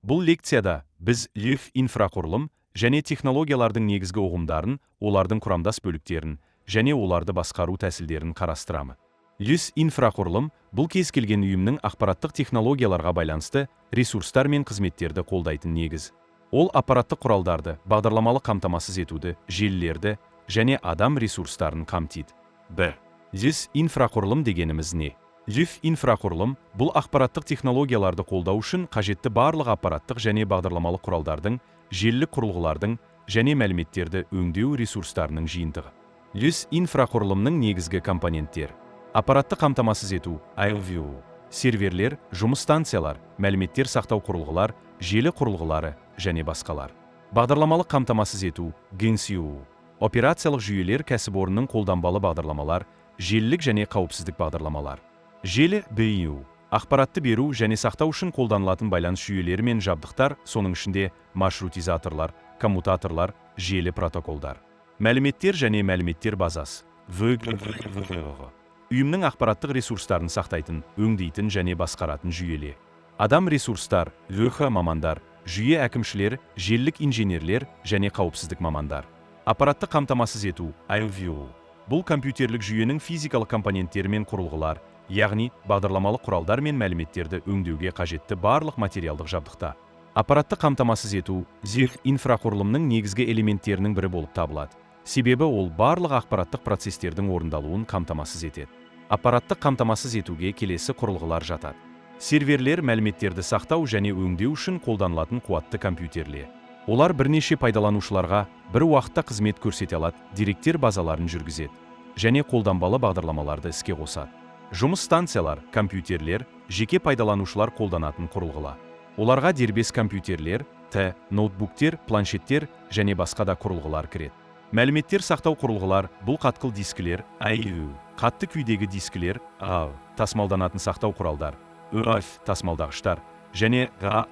Бұл лекцияда біз ИФ инфрақұрылым және технологиялардың негізгі ұғымдарын, олардың құрамдас бөліктерін және оларды басқару тәсілдерін қарастырамыз. ИФ инфрақұрылым бұл кез келген ұйымның ақпараттық технологияларға байланысты ресурстар мен қызметтерді қолдайтын негіз. Ол аппараттық құралдарды, бағдарламалық қамтамасыз етуді, желілерді және адам ресурстарын қамтиды. 1. ИФ инфрақұрылым дегеніміз не? ИФ инфрақұрылым бұл ақпараттық технологияларды қолдау үшін қажетті барлық аппараттық және бағдарламалық құралдардың, желілік құрылғылардың және мәліметтерді өңдеу ресурстарының жиынтығы. ИФ инфрақұрылымның негізгі компоненттері: аппаратты қамтамасыз ету, IOVU, серверлер, жұмыс станциялар, мәліметтер сақтау құрылғылар, желі құрылғылары және басқалар. Бағдарламалық қамтамасыз ету, GNCU, операциялық жүйелер, кәсіпорынның қолданбалы бағдарламалар, желілік және қауіпсіздік бағдарламалар. Желі BU, ақпаратты беру және сақтау үшін қолданылатын байланыс жүйелері мен жабдықтар, соның ішінде маршрутизаторлар, коммутаторлар, желі протоколдар. Мәліметтер және мәліметтер базасы. ВГВГ. Ұйымның ақпараттық ресурстарын сақтайтын, өңдейтін және басқаратын жүйелер. Адам ресурстар, ЛХ мамандар, жүйе әкімшілер, желілік инженерлер және қауіпсіздік мамандар. Аппаратты қамтамасыз ету, IOVU. Бұл компьютерлік жүйенің физикалық компоненттері мен құрылғылар, яғни бағдарламалық құралдар мен мәліметтерді өңдеуге қажетті барлық материалдық жабдықта. Аппаратты қамтамасыз ету ЗИФ инфрақұрылымның негізгі элементтерінің бірі болып табылады. Себебі ол барлық ақпараттық процестердің орындалуын қамтамасыз етеді. Аппараттық қамтамасыз етуге келесі құрылғылар жатады. Серверлер мәліметтерді сақтау және өңдеу үшін қолданылатын қуатты компьютерлер. Олар бірнеше пайдаланушыларға бір уақытта қызмет көрсете алады, деректер базаларын жүргізеді және қолданбалы бағдарламаларды іске қосады. Жұмыс станциялар, компьютерлер, жеке пайдаланушылар қолданатын құрылғылар. Оларға дербес компьютерлер, Т, ноутбуктер, планшеттер және басқа да құрылғылар кіреді. Мәліметтер сақтау құрылғылар бұл қатқыл дискілер, IU, қатты күйдегі дискілер, А, тасымалданатын сақтау құралдар, ÖF тасымалдағыштар және ГА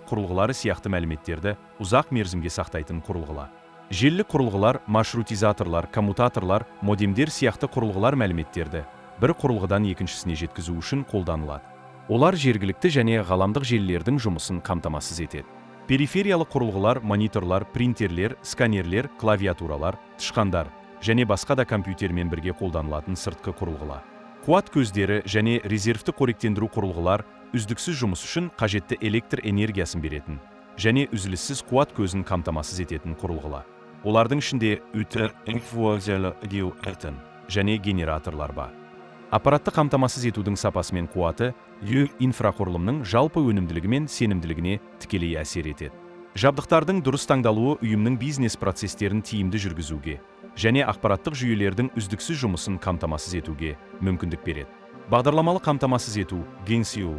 құрылғылары сияқты мәліметтерді ұзақ мерзімге сақтайтын құрылғылар. Желілік құрылғылар, маршрутизаторлар, коммутаторлар, модемдер сияқты құрылғылар мәліметтерді бір құрылғыдан екіншісіне жеткізу үшін қолданылады. Олар жергілікті және ғаламдық желілердің жұмысын қамтамасыз етеді. Перифериялық құрылғылар, мониторлар, принтерлер, сканерлер, клавиатуралар, тышқандар және басқа да компьютермен бірге қолданылатын сыртқы құрылғылар. Қуат көздері және резервті қоректендіру құрылғылар үздіксіз жұмыс үшін қажетті электр энергиясын беретін және үзіліссіз қуат көзін қамтамасыз ететін құрылғылар. Олардың ішінде ҮТ, және генераторлар бар. Аппаратты қамтамасыз етудің сапасы мен қуаты Ю инфрақұрылымның жалпы өнімділігі мен сенімділігіне тікелей әсер етеді. Жабдықтардың дұрыс таңдалуы ұйымның бизнес процестерін тиімді жүргізуге және ақпараттық жүйелердің үздіксіз жұмысын қамтамасыз етуге мүмкіндік береді. Бағдарламалық қамтамасыз ету GNCU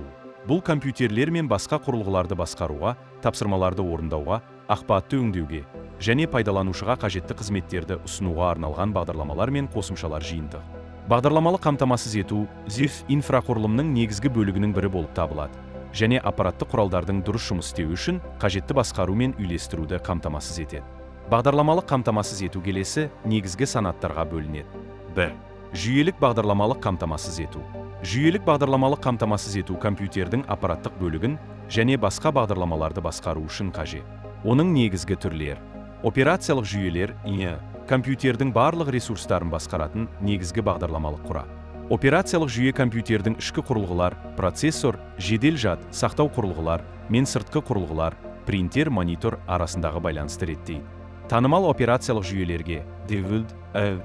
бұл компьютерлер мен басқа құрылғыларды басқаруға, тапсырмаларды орындауға, ақпаратты өңдеуге және пайдаланушыға қажетті қызметтерді ұсынуға арналған бағдарламалар мен қосымшалар жиынтығы. Бағдарламалық қамтамасыз ету ЗИФ инфрақұрылымның негізгі бөлігінің бірі болып табылады және аппаратты құралдардың дұрыс жұмыс істеуі үшін қажетті басқару мен үйлестіруді қамтамасыз етеді. Бағдарламалық қамтамасыз ету келесі негізгі санаттарға бөлінеді. 1. Жүйелік бағдарламалық қамтамасыз ету. Жүйелік бағдарламалық қамтамасыз ету компьютердің аппараттық бөлігін және басқа бағдарламаларды басқару үшін қажет. Оның негізгі түрлері: операциялық жүйелер, ИН, компьютердің барлық ресурстарын басқаратын негізгі бағдарламалық құрал. Операциялық жүйе компьютердің ішкі құрылғылар, процессор, жедел жад, сақтау құрылғылар мен сыртқы құрылғылар, принтер, монитор арасындағы байланысты реттейді. Танымал операциялық жүйелерге DVD,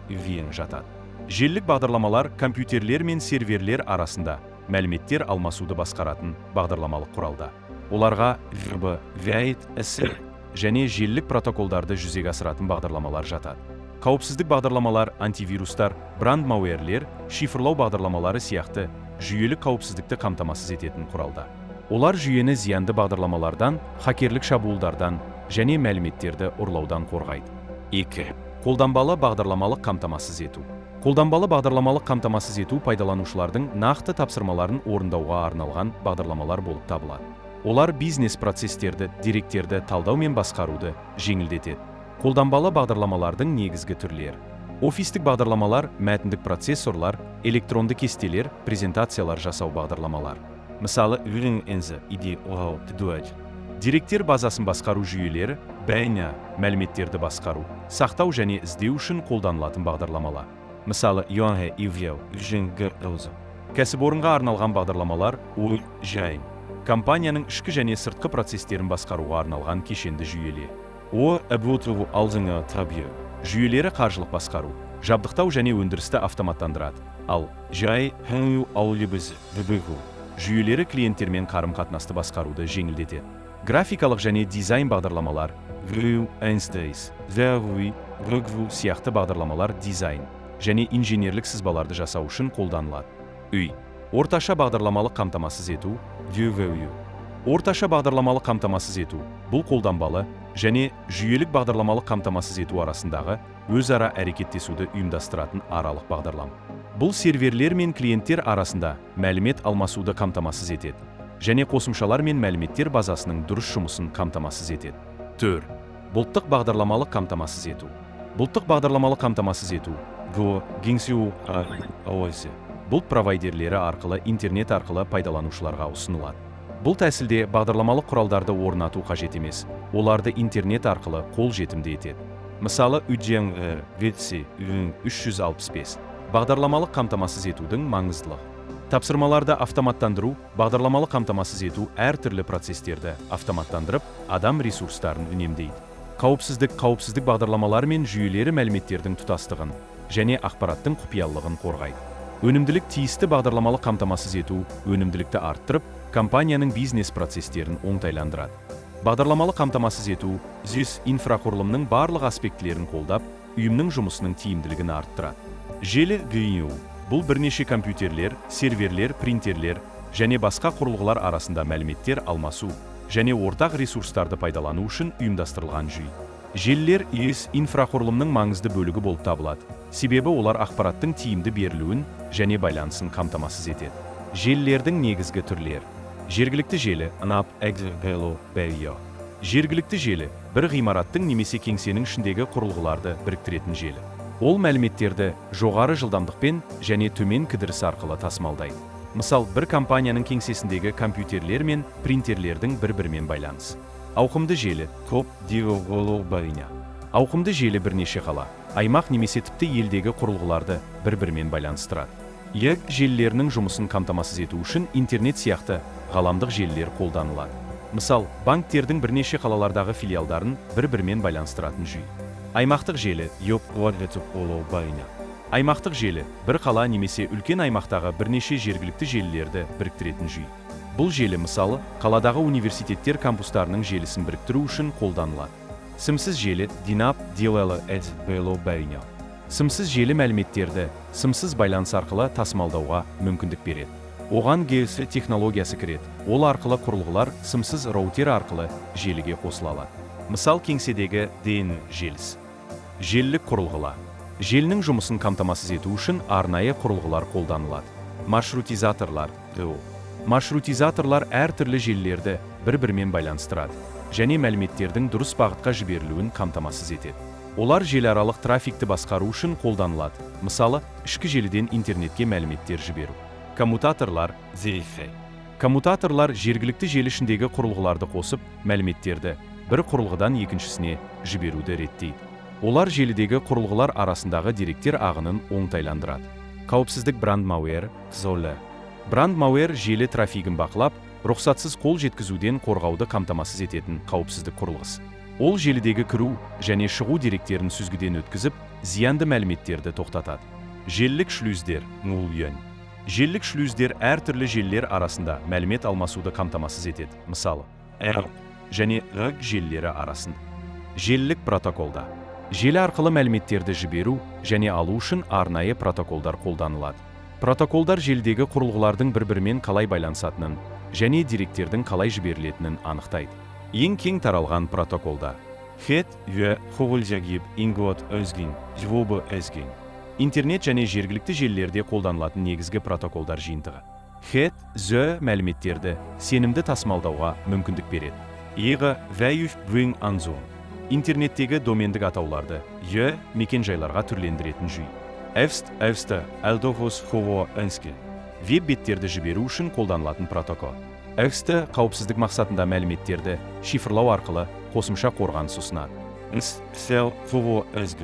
VM жатады. Желілік бағдарламалар компьютерлер мен серверлер арасында мәліметтер алмасуды басқаратын бағдарламалық құралда. Оларға VB, VAIT, SR және желілік протоколдарды жүзеге асыратын бағдарламалар жатады. Қауіпсіздік бағдарламалар, антивирустар, брандмауэрлер, шифрлау бағдарламалары сияқты жүйелік қауіпсіздікті қамтамасыз ететін құралда. Олар жүйені зиянды бағдарламалардан, хакерлік шабуылдардан және мәліметтерді ұрлаудан қорғайды. 2. Қолданбалы бағдарламалық қамтамасыз ету. Қолданбалы бағдарламалық қамтамасыз ету пайдаланушылардың нақты тапсырмаларын орындауға арналған бағдарламалар болып табылады. Олар бизнес процестерді, деректерді талдау мен басқаруды жеңілдетеді. Қолданбалы бағдарламалардың негізгі түрлері: офистік бағдарламалар, мәтіндік процессорлар, электронды кестелер, презентациялар жасау бағдарламалар. Мысалы, Win NZ, ID, OH, T2. Деректер базасын басқару жүйелері, бәйна, мәліметтерді басқару, сақтау және іздеу үшін қолданылатын бағдарламалар. Мысалы, Йонхе Ивьеу, Жин Г. Кәсіпорынға арналған бағдарламалар О, Жай. Компанияның ішкі және сыртқы процестерін басқаруға арналған кешенді жүйелер. О, Әбутову алдыңа табью. Жүйелері қаржылық басқару, жабдықтау және өндірісті автоматтандырады. Ал Жай Хэню Аулибіз Вибігу. Жүйелері клиенттермен қарым-қатынасты басқаруды жеңілдетеді. Графикалық және дизайн бағдарламалар, Грю Энстейс, Зеруи, Гргву сияқты бағдарламалар дизайн және инженерлік сызбаларды жасау үшін қолданылады. Үй. Орташа бағдарламалық қамтамасыз ету, Дювею. Орташа бағдарламалық қамтамасыз ету бұл қолданбалы және жүйелік бағдарламалық қамтамасыз ету арасындағы өзара әрекеттесуді ұйымдастыратын аралық бағдарлама. Бұл серверлер мен клиенттер арасында мәлімет алмасуды қамтамасыз етеді және қосымшалар мен мәліметтер базасының дұрыс жұмысын қамтамасыз етеді. 4. Бұлттық бағдарламалық қамтамасыз ету. Бұлттық бағдарламалық қамтамасыз ету Го Гинсю А Ауэсе. Бұлт провайдерлері арқылы интернет арқылы пайдаланушыларға ұсынылады. Бұл тәсілде бағдарламалық құралдарды орнату қажет емес, оларды интернет арқылы қол жетімді етеді. Мысалы, Үджен Р, Витси, Үн 365. Бағдарламалық қамтамасыз етудің маңыздылығы. Тапсырмаларды автоматтандыру, бағдарламалық қамтамасыз ету әртүрлі процестерді автоматтандырып, адам ресурстарын үнемдейді. Қауіпсіздік қауіпсіздік бағдарламалары мен жүйелері мәліметтердің тұтастығын және ақпараттың құпиялылығын қорғайды. Өнімділік тиісті бағдарламалық қамтамасыз ету өнімділікті арттырып, компанияның бизнес процестерін оңтайландырады. Бағдарламалық қамтамасыз ету ЗИС инфрақұрылымның барлық аспектілерін қолдап, ұйымның жұмысының тиімділігін арттырады. Желі ГИУ бұл бірнеше компьютерлер, серверлер, принтерлер және басқа құрылғылар арасында мәліметтер алмасу және ортақ ресурстарды пайдалану үшін ұйымдастырылған жүйе. Желілер ИС инфрақұрылымның маңызды бөлігі болып табылады, себебі олар ақпараттың тиімді берілуін және байланысын қамтамасыз етеді. Желілердің негізгі түрлері. Жергілікті желі НАП Экс Бело Бэйо. Жергілікті желі бір ғимараттың немесе кеңсенің ішіндегі құрылғыларды біріктіретін желі. Ол мәліметтерді жоғары жылдамдықпен және төмен кідіріс арқылы тасымалдайды. Мысал, бір компанияның кеңсесіндегі компьютерлер мен принтерлердің бір-бірімен байланысы. Ауқымды желі Топ Дио Голо Байня. Ауқымды желі бірнеше қала, аймақ немесе тіпті елдегі құрылғыларды бір-бірімен байланыстырады. ЕК желілерінің жұмысын қамтамасыз ету үшін интернет сияқты ғаламдық желілер қолданылады. Мысал, банктердің бірнеше қалалардағы филиалдарын бір-бірімен байланыстыратын жүйе. Аймақтық желі Йоп Уадлетіп Оло Байня. Аймақтық желі бір қала немесе үлкен аймақтағы бірнеше жергілікті желілерді біріктіретін жүйе. Бұл желі мысалы, қаладағы университеттер кампустарының желісін біріктіру үшін қолданылады. Сымсыз желі Динап Дилелі Эд Бело Байня. Сымсыз желі мәліметтерді сымсыз байланыс арқылы тасымалдауға мүмкіндік береді. Оған ГС технологиясы кіреді. Ол арқылы құрылғылар сымсыз роутер арқылы желіге қосыла алады. Мысал, кеңседегі ДН желісі. Желілік құрылғылар. Желінің жұмысын қамтамасыз ету үшін арнайы құрылғылар қолданылады. Маршрутизаторлар ДО. Маршрутизаторлар әртүрлі желілерді бір-бірімен байланыстырады және мәліметтердің дұрыс бағытқа жіберілуін қамтамасыз етеді. Олар желіаралық трафикті басқару үшін қолданылады. Мысалы, ішкі желіден интернетке мәліметтер жіберу. Коммутаторлар ЗФ. Коммутаторлар жергілікті желі ішіндегі құрылғыларды қосып, мәліметтерді бір құрылғыдан екіншісіне жіберуді реттейді. Олар желідегі құрылғылар арасындағы деректер ағынын оңтайландырады. Қауіпсіздік брандмауэр Золы. Брандмауэр желі трафигін бақылап, рұқсатсыз қол жеткізуден қорғауды қамтамасыз ететін қауіпсіздік құрылғысы. Ол желідегі кіру және шығу деректерін сүзгіден өткізіп, зиянды мәліметтерді тоқтатады. Желілік шлюздер Нулюн. Желілік шлюздер әртүрлі желілер арасында мәлімет алмасуды қамтамасыз етеді. Мысалы, Р және Р желілері арасында. Желілік протоколда. Желі арқылы мәліметтерді жіберу және алу үшін арнайы протоколдар қолданылады. Протоколдар желідегі құрылғылардың бір-бірімен қалай байланысатынын және деректердің қалай жіберілетінін анықтайды. Ең кең таралған протоколда Хет Юэ Хугульзягиб Ингот Өзгин Жвобы Эзгин. Интернет және жергілікті желілерде қолданылатын негізгі протоколдар жиынтығы. Хет, З мәліметтерді сенімді тасымалдауға мүмкіндік береді. Еға Вәюф Вин Анзон. Интернеттегі домендік атауларды Е мекенжайларға түрлендіретін жүйе. Эвст Эвста Элдохос Хово Энске. Веб беттерді жіберу үшін қолданылатын протокол. XT қауіпсіздік мақсатында мәліметтерді шифрлау арқылы қосымша қорғаныс ұсынады. S Cell Vovo SG.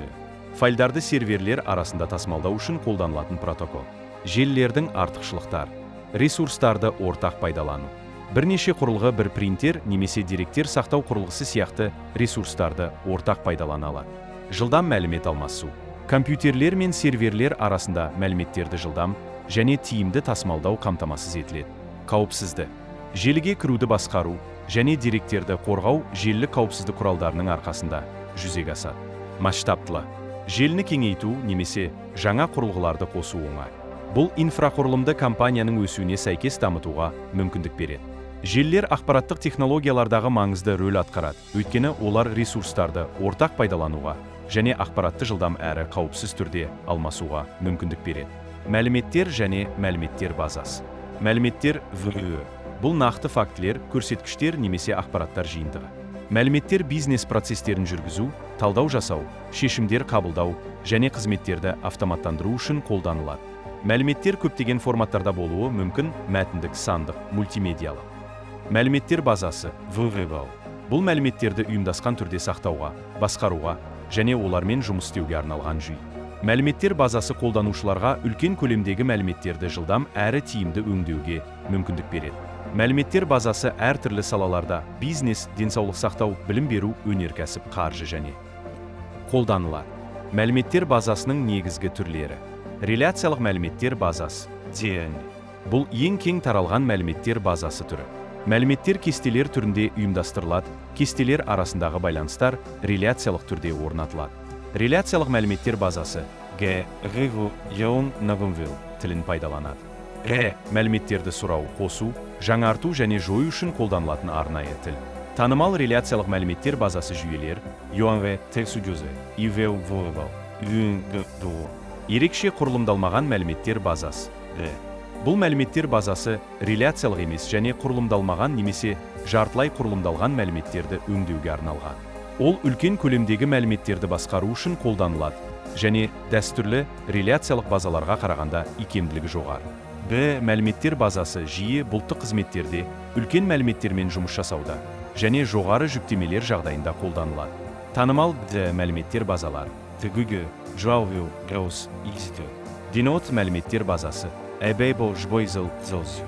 Файлдарды серверлер арасында тасымалдау үшін қолданылатын протокол. Желілердің артықшылықтары. Ресурстарды ортақ пайдалану. Бірнеше құрылғы бір принтер немесе деректер сақтау құрылғысы сияқты ресурстарды ортақ пайдалана алады. Жылдам мәлімет алмасу. Компьютерлер мен серверлер арасында мәліметтерді жылдам және тиімді тасымалдау қамтамасыз етіледі. Қауіпсіздік. Желіге кіруді басқару және деректерді қорғау желілік қауіпсіздік құралдарының арқасында жүзеге асады. Масштабтылы. Желіні кеңейту немесе жаңа құрылғыларды қосу оңай. Бұл инфрақұрылымды компанияның өсуіне сәйкес дамытуға мүмкіндік береді. Желілер ақпараттық технологиялардағы маңызды рөл атқарады, өйткені олар ресурстарды ортақ пайдалануға және ақпаратты жылдам әрі қауіпсіз түрде алмасуға мүмкіндік береді. Мәліметтер және мәліметтер базасы. Мәліметтер ВҮ. Бұл нақты фактілер, көрсеткіштер немесе ақпараттар жиынтығы. Мәліметтер бизнес процестерін жүргізу, талдау жасау, шешімдер қабылдау және қызметтерді автоматтандыру үшін қолданылады. Мәліметтер көптеген форматтарда болуы мүмкін: мәтіндік, сандық, мультимедиялық. Мәліметтер базасы VVBal. Бұл мәліметтерді ұйымдасқан түрде сақтауға, басқаруға және олармен жұмыс істеуге арналған жүйе. Мәліметтер базасы қолданушыларға үлкен көлемдегі мәліметтерді жылдам әрі тиімді өңдеуге мүмкіндік береді. Мәліметтер базасы әртүрлі салаларда: бизнес, денсаулық сақтау, білім беру, өнеркәсіп, қаржы және қолданылады. Мәліметтер базасының негізгі түрлері. Реляциялық мәліметтер базасы. DN. Бұл ең кең таралған мәліметтер базасы түрі. Мәліметтер кестелер түрінде ұйымдастырылады, кестелер арасындағы байланыстар реляциялық түрде орнатылады. Реляциялық мәліметтер базасы G. Revo Joon Nagumvil. Тілін пайдаланады. R. Мәліметтерді сұрау, қосу, жаңарту және жою үшін қолданылатын арнайы тіл. Танымал реляциялық мәліметтер базасы жүйелер Johan V. Tersujoze. IV Vorebal. Un G. Do. Ерекше құрылымдалмаған мәліметтер базасы. D. Бұл мәліметтер базасы реляциялық емес және құрылымдалмаған немесе жартылай құрылымдалған мәліметтерді өңдеуге арналған. Ол үлкен көлемдегі мәліметтерді басқару үшін қолданылады және дәстүрлі реляциялық базаларға қарағанда икемділігі жоғары. Б мәліметтер базасы жиі бұлттық қызметтерде, үлкен мәліметтермен жұмыс жасауда және жоғары жүктемелер жағдайында қолданылады. Танымал Д мәліметтер базалары. T G. Joavil Gauss XT. Денот мәліметтер базасы. Ebebo Jboizel Zos.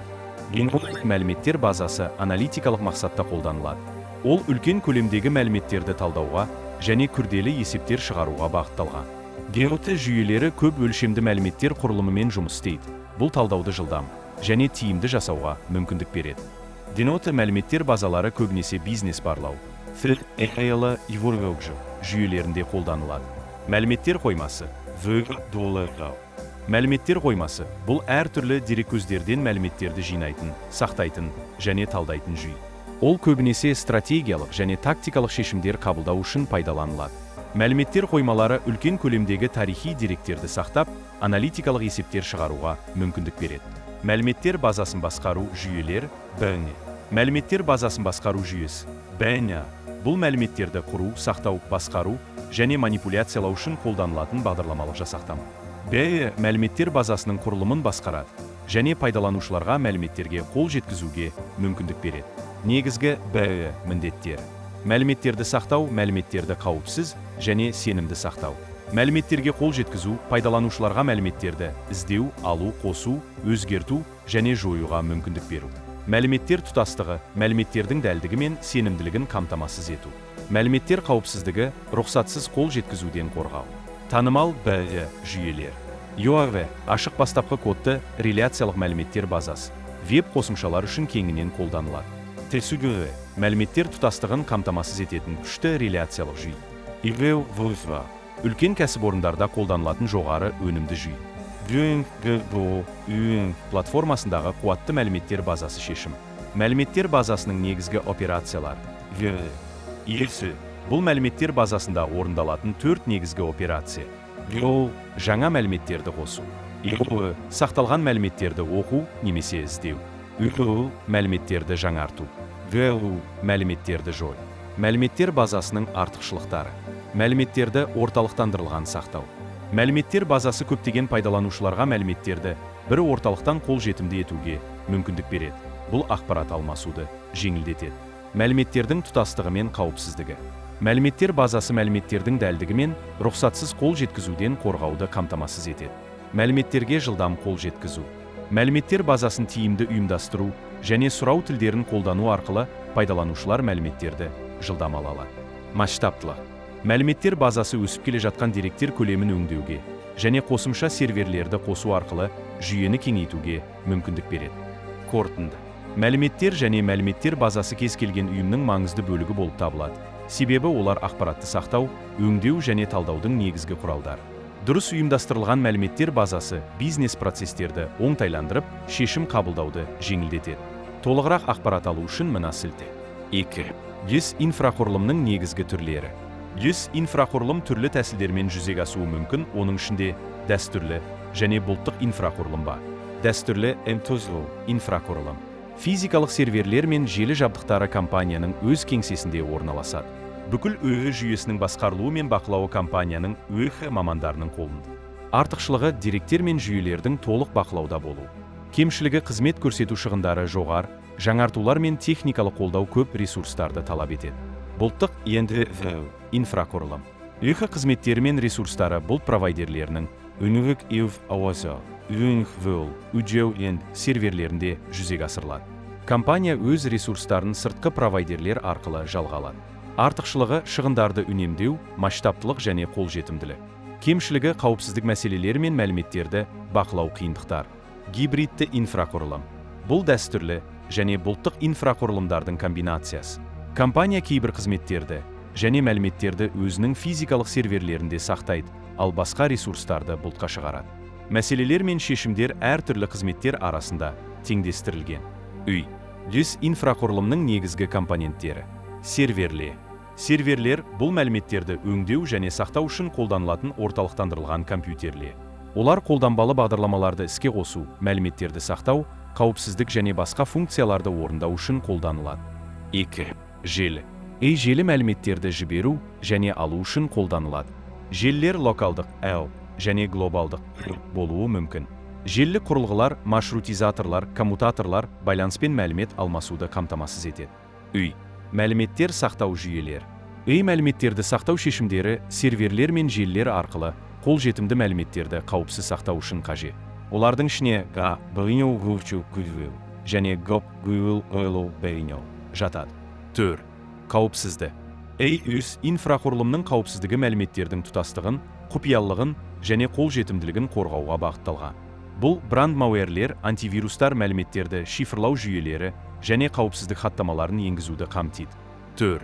Мәліметтер базасы аналитикалық мақсатта қолданылады. Ол үлкен көлемдегі мәліметтерді талдауға және күрделі есептер шығаруға бағытталған. ГЕОТ жүйелері көп өлшемді мәліметтер құрылымымен жұмыс істейді. Бұл талдауды жылдам және тиімді жасауға мүмкіндік береді. Деноты мәліметтер базалары көбінесе бизнес барлау Th E L Ivorgogjo. Жүйелерінде қолданылады. Мәліметтер қоймасы. V Dollar. Мәліметтер қоймасы – бұл әртүрлі дереккөздерден мәліметтерді жинайтын, сақтайтын және талдайтын жүйе. Ол көбінесе стратегиялық және тактикалық шешімдер қабылдау үшін пайдаланылады. Мәліметтер қоймалары үлкен көлемдегі тарихи деректерді сақтап, аналитикалық есептер шығаруға мүмкіндік береді. Мәліметтер базасын басқару жүйелер. Bene. Мәліметтер базасын басқару жүйесі. Bene. Бұл мәліметтерді құру, сақтау, басқару және манипуляциялау үшін қолданылатын бағдарламалық жасақтама. Б мәліметтер базасының құрылымын басқарады және пайдаланушыларға мәліметтерге қол жеткізуге мүмкіндік береді. Негізгі Б міндеттері: мәліметтерді сақтау, мәліметтерді қауіпсіз және сенімді сақтау, мәліметтерге қол жеткізу, пайдаланушыларға мәліметтерді іздеу, алу, қосу, өзгерту және жоюға мүмкіндік беру, мәліметтер тұтастығы, мәліметтердің дәлдігі мен сенімділігін қамтамасыз ету, мәліметтер қауіпсіздігі, рұқсатсыз қол жеткізуден қорғау. Танымал Б жүйелер. URV ашық бастапқы кодты реляциялық мәліметтер базасы, веб қосымшалар үшін кеңінен қолданылады. Tesugure. Мәліметтер тұтастығын қамтамасыз ететін күшті реляциялық жүйе. Iveu Vosva. Үлкен кәсіпорындарда қолданылатын жоғары өнімді жүйе. Duen G Do Un. Платформасындағы қуатты мәліметтер базасы шешім. Мәліметтер базасының негізгі операциялары. V. Ilse. Бұл мәліметтер базасында орындалатын төрт негізгі операция. Gro. Жаңа мәліметтерді қосу. Iro. Сақталған мәліметтерді оқу немесе іздеу. Uro. Мәліметтерді жаңарту. Veru. Мәліметтерді жою. Мәліметтер базасының артықшылықтары. Мәліметтерді орталықтандырылған сақтау. Мәліметтер базасы көптеген пайдаланушыларға мәліметтерді бір орталықтан қол жетімді етуге мүмкіндік береді. Бұл ақпарат алмасуды жеңілдетеді. Мәліметтердің тұтастығы мен қауіпсіздігі. Мәліметтер базасы мәліметтердің дәлдігі мен рұқсатсыз қол жеткізуден қорғауды қамтамасыз етеді. Мәліметтерге жылдам қол жеткізу. Мәліметтер базасын тиімді ұйымдастыру және сұрау тілдерін қолдану арқылы пайдаланушылар мәліметтерді жылдам ала алады. Масштабтылық. Мәліметтер базасы өсіп келе жатқан деректер көлемін өңдеуге және қосымша серверлерді қосу арқылы жүйені кеңейтуге мүмкіндік береді. Қорытынды. Мәліметтер және мәліметтер базасы кез келген ұйымның маңызды бөлігі болып табылады. Себебі олар ақпаратты сақтау, өңдеу және талдаудың негізгі құралдары. Дұрыс ұйымдастырылған мәліметтер базасы бизнес процестерді оңтайландырып, шешім қабылдауды жеңілдетеді. Толығырақ ақпарат алу үшін мына сілте. 2. ИТ инфрақұрылымның негізгі түрлері. ИТ инфрақұрылым түрлі тәсілдермен жүзеге асуы мүмкін, оның ішінде дәстүрлі және бұлттық инфрақұрылым бар. Дәстүрлі М2 инфрақұрылым. Физикалық серверлер мен желі жабдықтары компанияның өз кеңсесінде орналасады. Бүкіл ИТ жүйесінің басқарылуы мен бақылауы компанияның ИТ мамандарының қолында. Артықшылығы деректер мен жүйелердің толық бақылауда болу. Кемшілігі қызмет көрсету шығындары жоғары, жаңартулар мен техникалық қолдау көп ресурстарды талап етеді. Бұлттық Енді В. инфрақұрылым. ИТ қызметтері мен ресурстары бұлт провайдерлерінің Үнүрік Ив Ауаза. Үн Вөл. Үджеу енд серверлерінде жүзеге асырылады. Компания өз ресурстарын сыртқы провайдерлер арқылы жалға алады. Артықшылығы шығындарды үнемдеу, масштабтылық және қолжетімділік. Кемшілігі қауіпсіздік мәселелері мен мәліметтерді бақылау қиындықтар. Гибридті инфрақұрылым. Бұл дәстүрлі және бұлттық инфрақұрылымдардың комбинациясы. Компания кейбір қызметтерді және мәліметтерді өзінің физикалық серверлерінде сақтайды, ал басқа ресурстарды бұлтқа шығарады. Мәселелер мен шешімдер әртүрлі қызметтер арасында теңдестірілген. Үй. ИТ инфрақұрылымның негізгі компоненттері. Серверлер. Серверлер бұл мәліметтерді өңдеу және сақтау үшін қолданылатын орталықтандырылған компьютерлер. Олар қолданбалы бағдарламаларды іске қосу, мәліметтерді сақтау, қауіпсіздік және басқа функцияларды орындау үшін қолданылады. 2. Желі. Желі мәліметтерді жіберу және алу үшін қолданылады. Желілер локалдық L және глобалдық болуы мүмкін. Желілік құрылғылар, маршрутизаторлар, коммутаторлар байланыспен мәлімет алмасуды қамтамасыз етеді. Үй. Мәліметтер сақтау жүйелері. Үй мәліметтерді сақтау шешімдері серверлер мен желілер арқылы қолжетімді мәліметтерді қауіпсіз сақтау үшін қажет. Олардың ішіне Га. Бірінеу Гурчу Гүлвіл. Және Гоп Гүл Ойлу Бейнеу. Жатады. 4. Қауіпсізді. ИТ инфрақұрылымның қауіпсіздігі мәліметтердің тұтастығын, құпиялылығын және қолжетімділігін қорғауға бағытталған. Бұл брандмауэрлер, антивирустар, мәліметтерді шифрлау жүйелері және қауіпсіздік хаттамаларын енгізуді қамтиды. 4.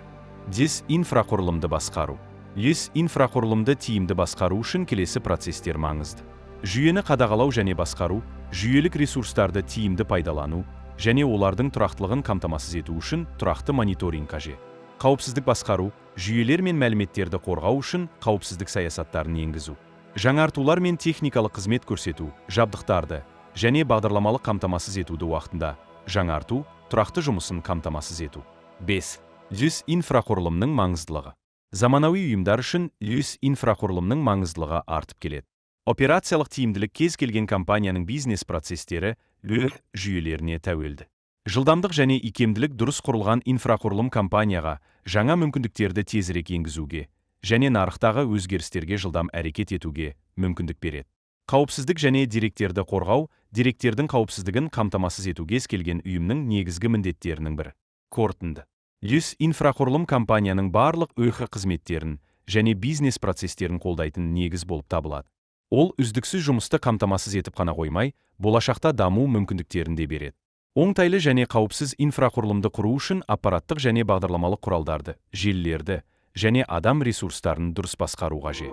ИТ инфрақұрылымды басқару. ИТ инфрақұрылымды тиімді басқару үшін келесі процестер маңызды. Жүйені қадағалау және басқару, жүйелік ресурстарды тиімді пайдалану және олардың тұрақтылығын қамтамасыз ету үшін тұрақты мониторинг қажет. Қауіпсіздік басқару, жүйелер мен мәліметтерді қорғау үшін қауіпсіздік саясаттарын енгізу. Жаңартулар мен техникалық қызмет көрсету, жабдықтарды және бағдарламалық қамтамасыз етуді уақытында жаңарту, тұрақты жұмысын қамтамасыз ету. 5. ИТ инфрақұрылымның маңыздылығы. Заманауи ұйымдар үшін ИТ инфрақұрылымның маңыздылығы артып келеді. Операциялық тиімділік кез келген компанияның бизнес процестері ИТ жүйелеріне тәуелді. Жылдамдық және икемділік. Дұрыс құрылған инфрақұрылым компанияға жаңа мүмкіндіктерді тезірек енгізуге және нарықтағы өзгерістерге жылдам әрекет етуге мүмкіндік береді. Қауіпсіздік және деректерді қорғау. Деректердің қауіпсіздігін қамтамасыз ету кез келген ұйымның негізгі міндеттерінің бірі. Қорытынды. ИТ инфрақұрылым компанияның барлық ИТ қызметтерін және бизнес процестерін қолдайтын негіз болып табылады. Ол үздіксіз жұмысты қамтамасыз етіп қана қоймай, болашақта даму мүмкіндіктерін де береді. Оңтайлы және қауіпсіз инфрақұрылымды құру үшін аппараттық және бағдарламалық құралдарды, желілерді және адам ресурстарын дұрыс басқару қажет.